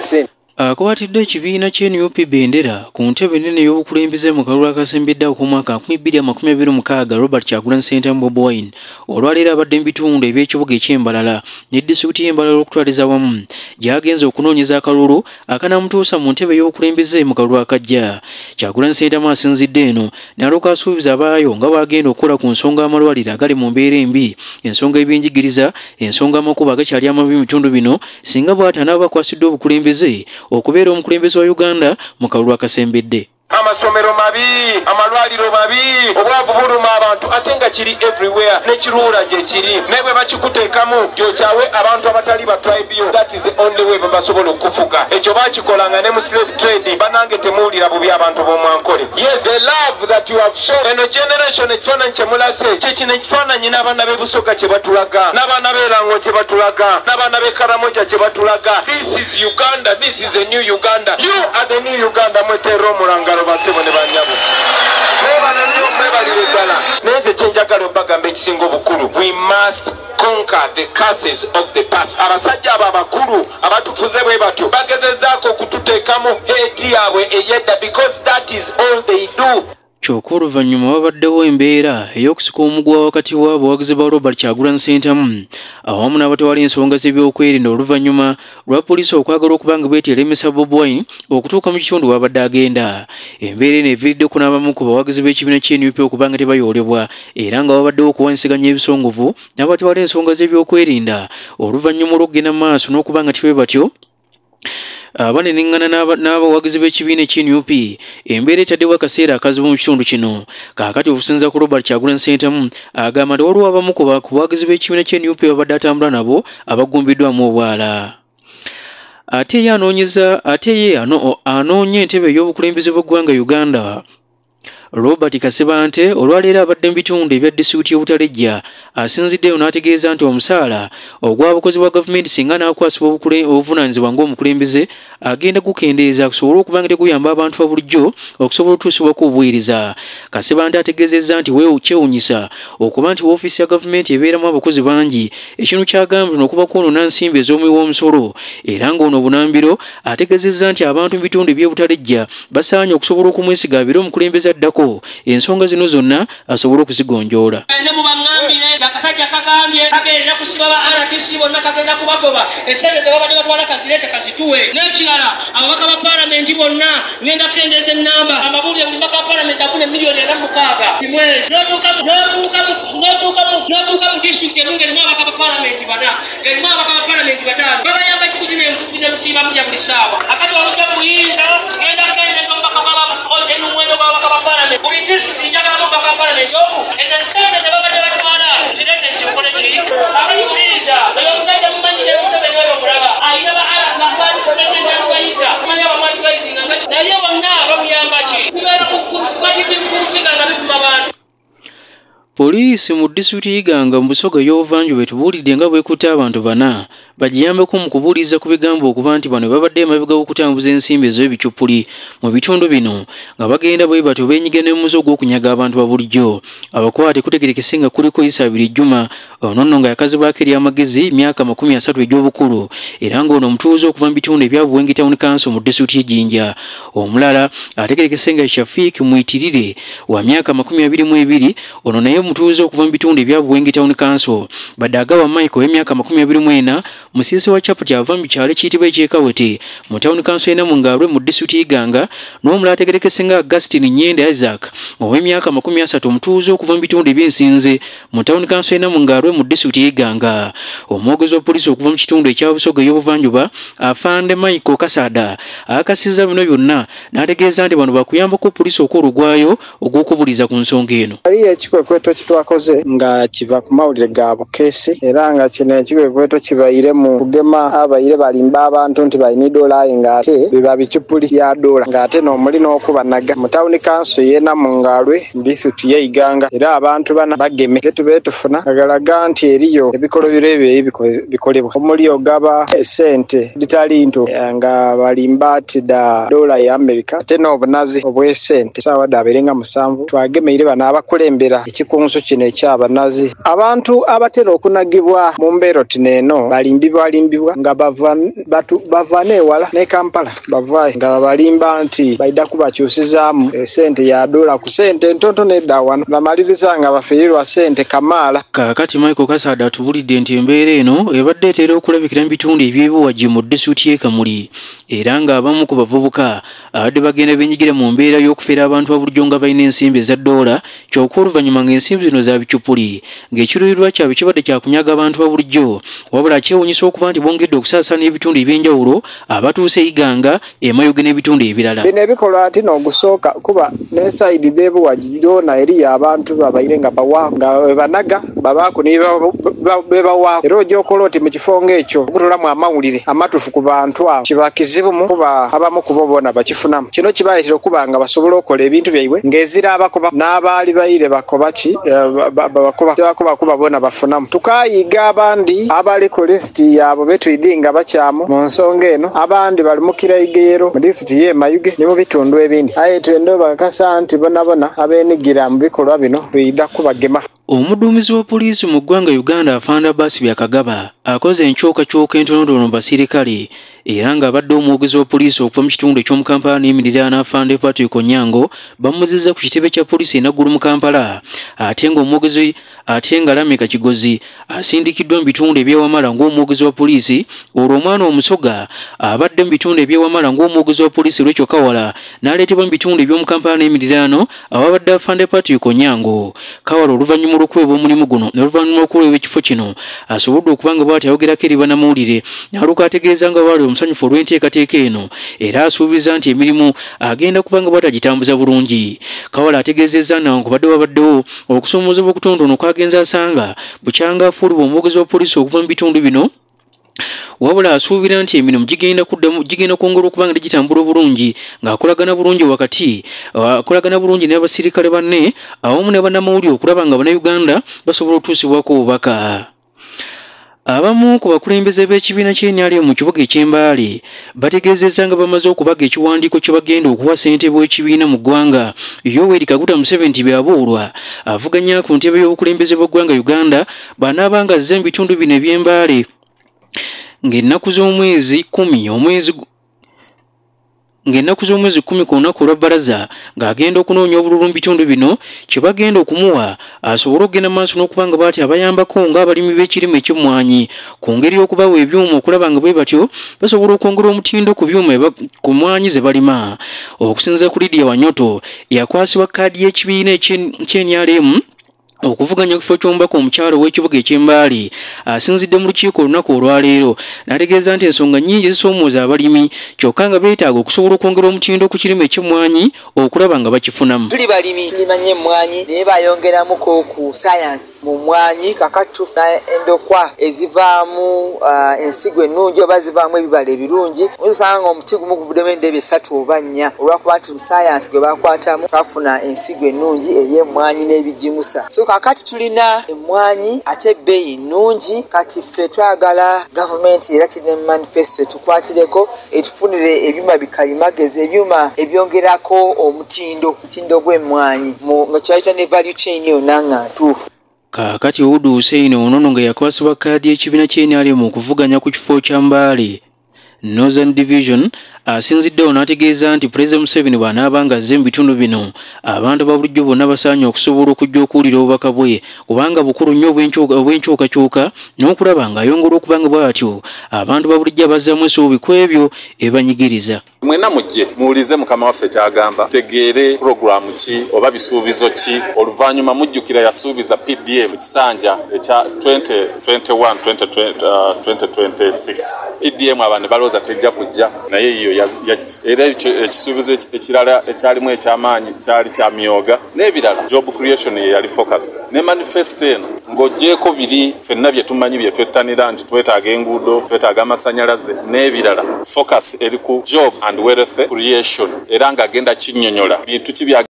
Sente. Akwatidde ekibiina kye NUP bendera ku ntebe ennene ey'obukulembeze mu kalulu akasembedde ak'omwaka 2026, Robert Kyagulanyi Ssentamu Bobi Wine, olwaleero abadde mu bitundu eby'ekibuga eky'Embalala ne disitulikiti y'Embalala okutwaliza awamu, gy'agenze okunoonyeza akalulu akanaamutuusa mu ntebe ey'obukulembeze mu kalulu akajja. Kyagulanyi Ssentamu asinzidde eno n'alyoka asuubiza abaayo nga bw'agenda okukola ku nsonga amalwaliro agali mu mbeera embi, ensonga ebyenjigiriza, ensonga amakubo agakyali amabi mu bitundu bino, singa bw'ati anaaba akwasiddwa obukulembeze okubeera omukulembeze wa Uganda mu kalulu akasembedde. Amasomero mabi, amalwaliro mabi, obwavu buluma abantu, ate nga kiri everywhere, n'ekiruura gye kiri. Naye bwe bakikuteekamu gy'okyawe abantu abatali ba tribe yo, that is the only way bwe basobola okufuga. Ekyo bakikolanga ne mu slave trade. Banange, temuwulira bubi abantu b'omwankole. Yes, the love that you have shown eno generation, ekifaananyi kye mulase kye kino, ekifaananyi n'abaana b'e Busoga kye batulaga, n'abaana b'Erango kye batulaga, n'abaana b'e Karamoja kye batulaga. This is Uganda, this is a new Uganda, you are the new Uganda. Mweterera omulangalo, basebo ne banyabo. Mwebale nnyo, mwebalire ddala. Naye nze kyenjagala obbagamba ekisinga obukulu, we must conquer the curses of the past. Abasajja abo abakulu abatufuze bwe batyo bagezezaako okututeekamu hate yaabwe eyedda, because that is all they do. Kyokka oluvannyuma wabaddewo embeera ey'okusika omuguwa wakati w'abawagizi ba Robert Kyagulanyi Ssentamu awamu n'abatwala ensonga z'ebyokwerinda, oluvannyuma lwa poliisi okwagala okuba nga bweteremesa Bobi Wine okutuuka mu kitundu w'abadde agenda. Embeera eno eviiriddeko n'abamu ku bawagizi b'ekibiina ky'NUP okuba nga tebayoolebwa, era nga wabaddewo okuwanyisiganya ebisongovu n'abatwala ensonga z'ebyokwerinda, oluvannyuma olw'okugenda mu maaso n'okuba nga tibwe batyo abanenengana n'abawagizi b'ekibiina eky'NUP. Embeera etaddewo akaseera akazibu mu kitundu kino. Kaakati okusinziira ku Robert Kyagulanyi Ssentamu, agamba nti waliwo abamu ku bawagizi b'ekibiina ky'NUP babadde atambula nabo abagumbiddwamu obwala. Ate ye anoonyeza, ate ye anoonya entebe ey'obukulembeze bw'eggwanga Uganda, Robert Kasibante, olwaleero abadde mu bitundu ebya disitulikiti y'Obutalejja. Asinziddeyo n'ategeeza nti omusaala ogw'abakozi bwa gavumenti, singa n'akwasibwa obuvunaanyizibwa ng'omukulembeze, agenda gukendeeza kusobole okuba nga teguyamba abantu ba bulijjo okusobola okutuusibwako obuweereza. Kasibante ategeezezza nti kyewunyisa okuba nti woofiisi ya gavumenti ebeeramu abakozi bangi, ekintu kyagambye okuba kwonoona nsimbi ez'omuwi w'omusolo. Era ng'ono obunambiro ategeezezza nti abantu mu bitundu eby'Obutalejja basaanye okusobola okumwesiga abeere omukulembeze addako, ensonga zino zonna asobole okuzigonjoola. Ne mubaŋŋambire, akasajja kagambye kagenda kusiba ba RDC bonna, kagenda kubagoba. Esente ze babadde batwala kazireete, kazituwe. N'ekirala, ababaka ba paalamenti bonna ngenda kukendeeza ennamba. Amabulire, buli mubaka wa paalamenti afuna 46 million buli mwezi. N'otuuka mu disitulikiti emu ng'erimu ababaka ba paalamenti bana, ng'erimu ababaka ba paalamenti bataano, babayamba kikuzina enfufu ne lusiiba mulya buli ssaawa. Akati olujja mu buyinza, ngenda kukendeeza omubaka omuwendo gw'ababaka ba paalamenti. Buli disitulikiti njagalamu omubaka wa paalamenti omu. Ezo esente ze babadde batwala zireete, nkikole ki? Akati wuliriza, oyo omusajja mumanyire, Museveni oyo omulaba ayina ba president advisor, manyi abamu advising, naye bonna bamuyamba ki? Bibeera ku nga bivuma bantu. Poliisi mu disitulikiti y'Iganga mu Busoga ey'obuvanjuba etubuulidde nga bwekutte abantu bana bagiyambeko mu kubuuliriza ku bigambo okuba nti bano babadde emabega w'okutambuza ensimbi ez'ebicupuli mu bitundu bino, nga bagenda bwe batyo beenyiga n'omuze ogw'okunyaga abantu ba bulijjo. Abakwate kutegerekese nga kuliko Isabiri Juma, ono nno nga yakazibwako ery'amagezi, myaka 30 egy'obukulu, era ng'ono omutuuze okuva mu bitundu ebya Buwengi Town Council mu disitulikiti y'Ejjinja. Omulala ategerekese nga Shafiik Mwitirire, wa myaka 22, ono naye omutuuze okuva mu bitundu ebya Buwengi Town Council. Badde agawa Michael, ow'emyaka 24, musiisi wa chapati ava mu kyalo ekiyitibwa ekyekawete mu Town Council y'e mu disitulikiti y'Iganga. N'omulala ategerekese nga Augustine Nyende Isaac, ow'emyaka 30, omutuuze okuva mu bitundu ebyensinze mu Town Council y'e mu disitulikiti y'Iganga. Omwogezi wa poliisi okuva mu kitundu ekya Busoga ey'obuvanjuba, Afande Michael Kasada, akakasizza bino byonna n'ategeeza nti bano bakuyambako poliisi okwolugwayo ogw'okubuliza ku nsonga eno. Waliyo ekikwekweto kitwakoze nga kiva ku mawulire ga bukeesi, era nga kino ekikwekweto kibaire mu kugema abaire balimba abantu nti balina edola, ng'ate biba bicupuli bya dola, ng'ate n'omuli n'okubanaga mu Town Council y'e Namungalwe mu disitulikiti y'e Iganga. Era abantu bana bageme getube tufuna agalaga nti eriyo ebikolobero ebyo ebikolebwa omuli ogaba esente ditali nto, nga balimba ati da dola ya America, ate n'obunazi obw'esente. Saawa dabeere nga 7 twagemeire bano abakulembera ekikunsu. Ekisuuso kino ekyabanazi. Abantu abatera okunagibwa mu mbeera eno balimbibwa nga bava neewala ne Kampala, bavaayo nga babalimba nti baida kubakyusizaamu esente ya dola ku sente entonto nedda wano, bamaliriza nga bafiirirwa sente kamaala. Kaakati Michael Kasaada atubulidde nti embeera eno ebadde etera okulabikira mu bitundu eby'ebuwagi mu disitulikiti y'e Kamuli, era ng'abamu ku bavubuka abadde bagenda beenyigira mu mbeera y'okufera abantu abulijjo nga balina ensimbi eza ddoola, kyokka oluvannyuma ng'ensimbi zino za bicupuli, ng'ekiruubirirwa kyabwe kibadde kya kunyaga abantu abulijjo. Wabula kyewuunyisa okuba nti bongedde okusaasaana ebitundu eby'enjawulo abatuuse Iganga, Emayuge n'ebitundu ebirala. Bino ebikolwa ati n'ogusooka kuba n'ensayidi d'ebuwagi yoona eriyo abantu babaire nga bawa nga banaga babaako ne bebawaako, era ojja okola oti mu kifo ng'ekyo okutolamu amawulire amatuufu ku bantu abo kiba kizibu kuba abamu ku bo bona bakifunamu. Kino kibaleetera okuba nga basobola okukola ebintu byaibwe ng'ezira abakoba n'abaali baire bakoba ki bakoba kuba bona bafunamu. Tukayiga abandi abali ku lisiti yaabo betwidi nga bakyamu mu nsonga eno, abandi bali mu Kiraigeero mu disitulikiti y'e Mayuge ne mu bitundu ebindi. Aye twende bakakasa nti bonabona abeenigira mu bikolwa bino twida kubagema. Omuduumizi wa poliisi mu ggwanga Uganda Afande Abbas Byakagaba akoze enkyukakyuka entonotono mu basirikale, era ng'abadde omwogezi wa poliisi okuva mu kitundu eky'omu Kampala n'emiriraano Afande Patrick Onyango bamuzizza ku kitebe kya poliisi e Naggulu mu Kampala, ate ng'omwogezi ate nga Lameka Kigozi asindikiddwa mu bitundu eby'Ewamala ng'omwogezi wa poliisi, olwo omwana Omusoga abadde mu bitundu eby'Ewamala ng'omwogezi wa poliisi Rachel Kawala n'aleetebwa mu bitundu eby'omu Kampala n'emiriraano awabadde Afande Patrick Onyango. Kawala oluvannyuma olw'okuweebwa omulimu guno oluvannyuma lw'okuweebwa ekifo kino asobodde okuba nga bw'ati ayogerako eri bannamawulire n'aluka ategeeza nga bw'ali omusanyufu olw'enteekateeka eno, era asuubiza nti emirimu agenda kuba nga bw'ati agitambuza bulungi. Kawala ategeezezza newankubadde wabaddewo okusoomoozebwa okutonotono kwagenze asanga bukyanga afuulibwa omwogezi wa poliisi okuva mu bitundu bino, wabula asuubira nti emirimu gigenda kwongera okuba nga gitambula obulungi ng'akolagana bulungi wakati akolagana bulungi n'abasirikale banne awamu ne bannamawulire okulaba nga bannayuganda basobola okutuusibwako obubaka. Abamu ku bakulembeze b'ekibiina ky'NRM mu kibuga eky'e Mbale bategeezezza nga bamaze okubaga ekiwandiiko kye bagenda okuwa ssentebe w'ekibiina mu ggwanga Yoweri Kaguta Museveni Byabuulwa avuganya ku ntebe y'obukulembeze bw'eggwanga Uganda bw'anaaba nga azze mu bitundu bino eby'e Mbale ng'ennaku z'omwezi 10 omwezi ng'ennaku z'omwezi 10 ku lunaku olwa bbalaza ng'agenda okunoonya obululu mu bitundu bino kye bagenda okumuwa asobole okugenda maaso n'okuba nga bw'ati abayambako ng'abalimi b'ekirime eky'emmwanyi ku ngeri y'okubawa ebyuma okulaba nga bwe batyo basobola okwongera omutindo ku byuma ku mmwanyi ze balima. Okusinziira ku Lydia Wanyoto yakwasibwa kaadi y'ekibiina eky'NRM okuvuganya ku kifo ky'omubaka omukyalo w'ekibuga eky'e Mbale asinzidde mu lukiiko olunaku olwaleero n'ategeeza nti ensonga nnyingi zisoomooza abalimi kyokka nga beetaaga okusobola okwongera omutindo ku kirime eky'emmwanyi okulaba nga bakifunamu. Tuli balimi tulima nnyo emmwanyi naye bayongeramuko ku sayansi mu mmwanyi, kakati tufuna endokwa ezivaamu ensigo ennungi oba zivaamu ebibala ebirungi. Osanga nga omuti gumu guvuddemu endebe 3 oba 4 olwakuba nti mu sayansi gwe bakwatamu twafuna ensigo ennungi ey'emmwanyi n'ebigimusa. So kakati tulina emmwanyi ate ebbeeyi nnungi. Kati ffe twagala gavumenti era kirina mu manifesto etukwatireko etufunire ebyuma bikalimagezi, ebyuma ebyongerako omutindo gw'emmwanyi nga kyayita ne value chain yonna nga ntuufu. Kaakati Udu Hussein Onono nga yakwasibwa kaadi y'ekibiina ky'NRM okuvuganya ku kifo kya Mbale Northern Division asinziddewo n'ategeeza nti Pulezidenti Museveni bw'anaaba nga azze mu bitundu bino abantu ba bulijjo bonna basaanye okusobola okujja okuwulira obubaka bwe kubanga bukulu nnyo obw'enkyukakyuka n'okulaba ng'ayongera okuba nga bw'atyo abantu ba bulijjo abazzaamu essuubi ku ebyo ebanyigiriza. Mwenna mujje muwulize mukama waffe ky'agamba, tegeere puroguramu ki oba bisuubizo ki. Oluvannyuma mujjukira yasuubiza PDM mu kisanja ekya 2021-2026. PDM abantu balowooza tejja kujja naye yo yajja. Era ekisuubizo ekirala ekyalimu ekyamaanyi kyali kya myoga n'ebirala. Job creation ye yali focus ne manifesto eno ng'oggyeeko biri ffenna bye tumanyi bye twettanira nti twetaaga enguudo, twetaaga amasannyalaze n'ebirala. Focus eri ku job and wealth creation, era ng'agenda kinnyonnyola bintu ki bya